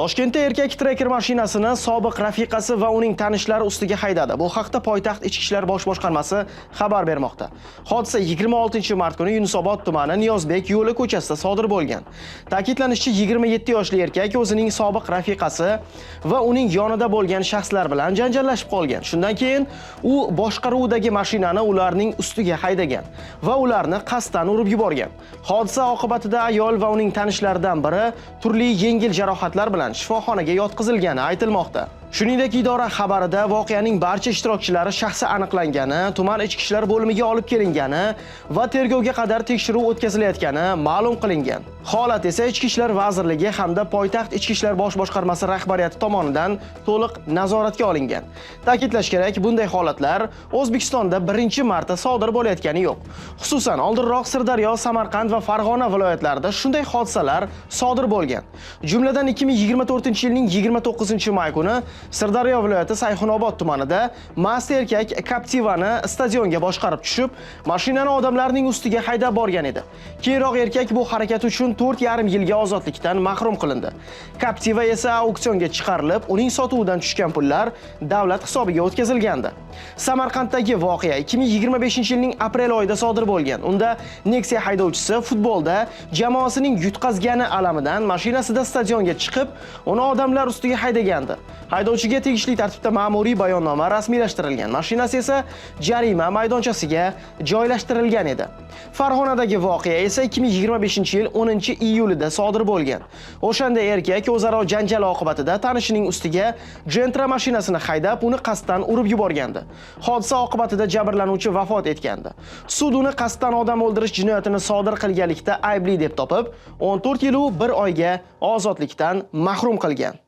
Toshkentda erkak Tracker mashinasini sobiq rafiqasi va uning tanishlari ustiga haydadi. Bu haqda poytaxt Ichki ishlar bosh boshqarmasi xabar bermoqda. Hodisa 26-mart kuni Yunusobod tumani Niyozbek yo'li ko'chasida sodir bo'lgan. Ta'kidlanishicha, 27 yoshli erkak o'zining sobiq rafiqasi va uning yonida bo'lgan shaxslar bilan janjallashib qolgan. Shundan keyin u boshqaruvidagi mashinani ularning ustiga haydagan va ularni qasddan urib yuborgan. Hodisa oqibatida ayol va uning tanishlaridan biri turli yengil jarohatlar bilan shifoxonaga yotqizilgani aytilmoqda. Shuningdek, idora xabarida voqeaning barcha ishtirokchilari shaxsi aniqlangani, tuman ichki ishlar bo'limiga olib kelingani va tergovga qadar tekshiruv o'tkazilayotgani ma'lum qilingan. Holat esa Ichki ishlar vazirligi hamda poytaxt Ichki ishlar bosh boshqarmasi rahbariyati tomonidan to'liq nazoratga olingan. Ta'kidlash kerak, bunday holatlar O'zbekistonda birinchi marta sodir bo'layotgani yo'q. Xususan, oldinroq Sirdaryo, Samarqand va Farg'ona viloyatlarida shunday hodisalar sodir bo'lgan. Jumladan, 2024-yilning 29-may kuni Sirdaryo viloyati Sayxunobod tumanida mast erkak Captiva'ni stadionga boshqarib tushib, mashinani odamlarning ustiga haydab borgan edi. Keyinroq erkak bu harakati uchun 4,5 yilga ozodlikdan mahrum qilindi. Captiva esa auksionga chiqarilib, uning sotuvidan tushgan pullar davlat hisobiga o'tkazilgandi. Samarqanddagi voqea 2025-yilning aprel oyida sodir bo'lgan. Unda Nexia haydovchisi futbolda jamoasining yutqazgani alamidan mashinasida stadionga chiqib, uni odamlar ustiga haydagandi. Haydovchiga tegishli tartibda ma'muriy bayonnoma rasmiylashtirilgan. Mashinasi esa jarima maydonchasiga joylashtirilgan edi. Farg'onadagi voqea esa 2025-yil 10-iyulida sodir bo'lgan. O'shanda erkak o'zaro janjal oqibatida tanishining ustiga Gentra mashinasini haydab, uni qasddan urib yuborgandi. Hodisa oqibatida jabrlanuvchi vafot etgandi. Sud uni qasddan odam o'ldirish jinoyatini sodir qilganlikda aybli deb topib, 14 yil 1 oyga ozodlikdan mahrum qilgan.